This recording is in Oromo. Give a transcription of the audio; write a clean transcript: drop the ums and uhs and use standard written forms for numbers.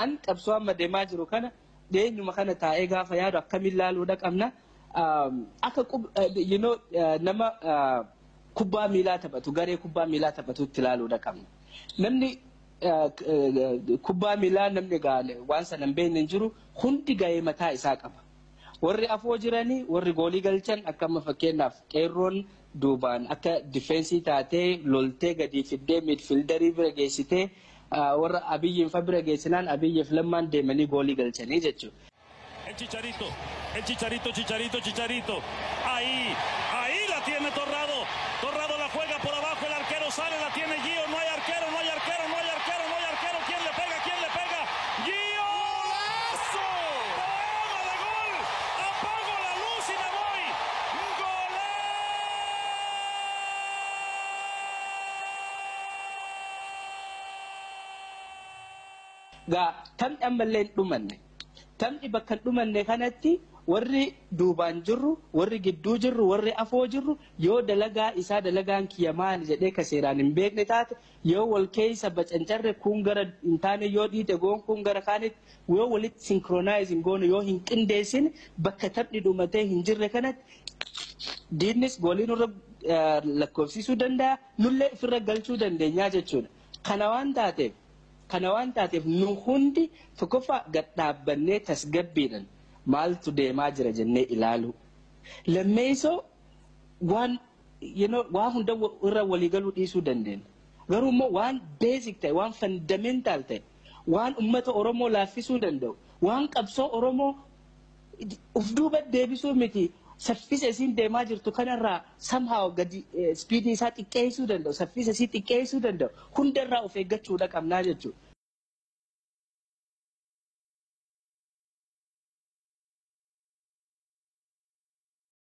An qabsoo amma deemaa jiru kana dhiyeenyuma kana taa'ee gaafa yaadu akkamiin laaluudha qabna. Akka nama kubbaa miilaa taphatu, garee kubbaa miilaa taphatutti ilaaluudha qabna. Namni kubbaa miilaa, namni waan sana hin beekne hin jiru, hundi gahee mataa isaa qaba. Warri afoo jiranii, warri goolii galchan, akka amma fakkeenyaaf qeerroon duubaan akka difeensii taatee loltee gadi fiddee midfielderii bira geessitee, warra Abiyyiin fa bira geessinaan Abiyyiif Lammaan deemanii goolii galchanii jechuudha. El Chicharito, el Chicharito, Chicharito, Chicharito. Ahí, ahí la tiene Torrado. Torrado la juega por abajo, el arquero sale, la tiene Gio. No hay arquero, no hay arquero, no hay arquero, no hay arquero. ¿Quién le pega? ¿Quién le pega? ¡Gio! ¡Golazo! ¡Poema de gol! ¡Apago la luz y me voy! ¡Golazo! Gaa taphni ammallee hin dhumanne. Taphni bakka hin dhumanne kanatti warri duubaan jirru, warri gidduu jirru, warri afoo jirru yoo dalagaa isaa dalagaan kiyya maali jedhee ka seeraan hin beekne taate, yoo wal keessa bacancarre, kun gara hin taane yoo dhiite, goon kun gara kaanitti, yoo walitti synchronize hin goone, yoo hin qindeessine, bakka taphni dhumatee hin jirre kanatti diinnis goolii nurra lakkoofsisuu danda'a, nullee ofirra galchuu dandeenyaa jechuudha. Kana waan taateef nu hundi tokkoffaa gad dhaabbannee tasgabbiidhaan maaltu deemaa jira jennee ilaalu. Lammeessoo waan waan hunda irra waliigaluu dhiisuu dandeenya. Garuu immoo waan basic ta'e, waan fundamental ta'e, waan uummata Oromoo laaffisuu danda'u, waan qabsoo Oromoo uf duuba deebisuu miti, saffisa isiin deemaa jirtu kanarraa somehow gadi speedii isaa xiqqeessuu danda'u, saffisa isii xiqqeessuu danda'u hundarraa of eeggachuudha qabnaa jechuudha.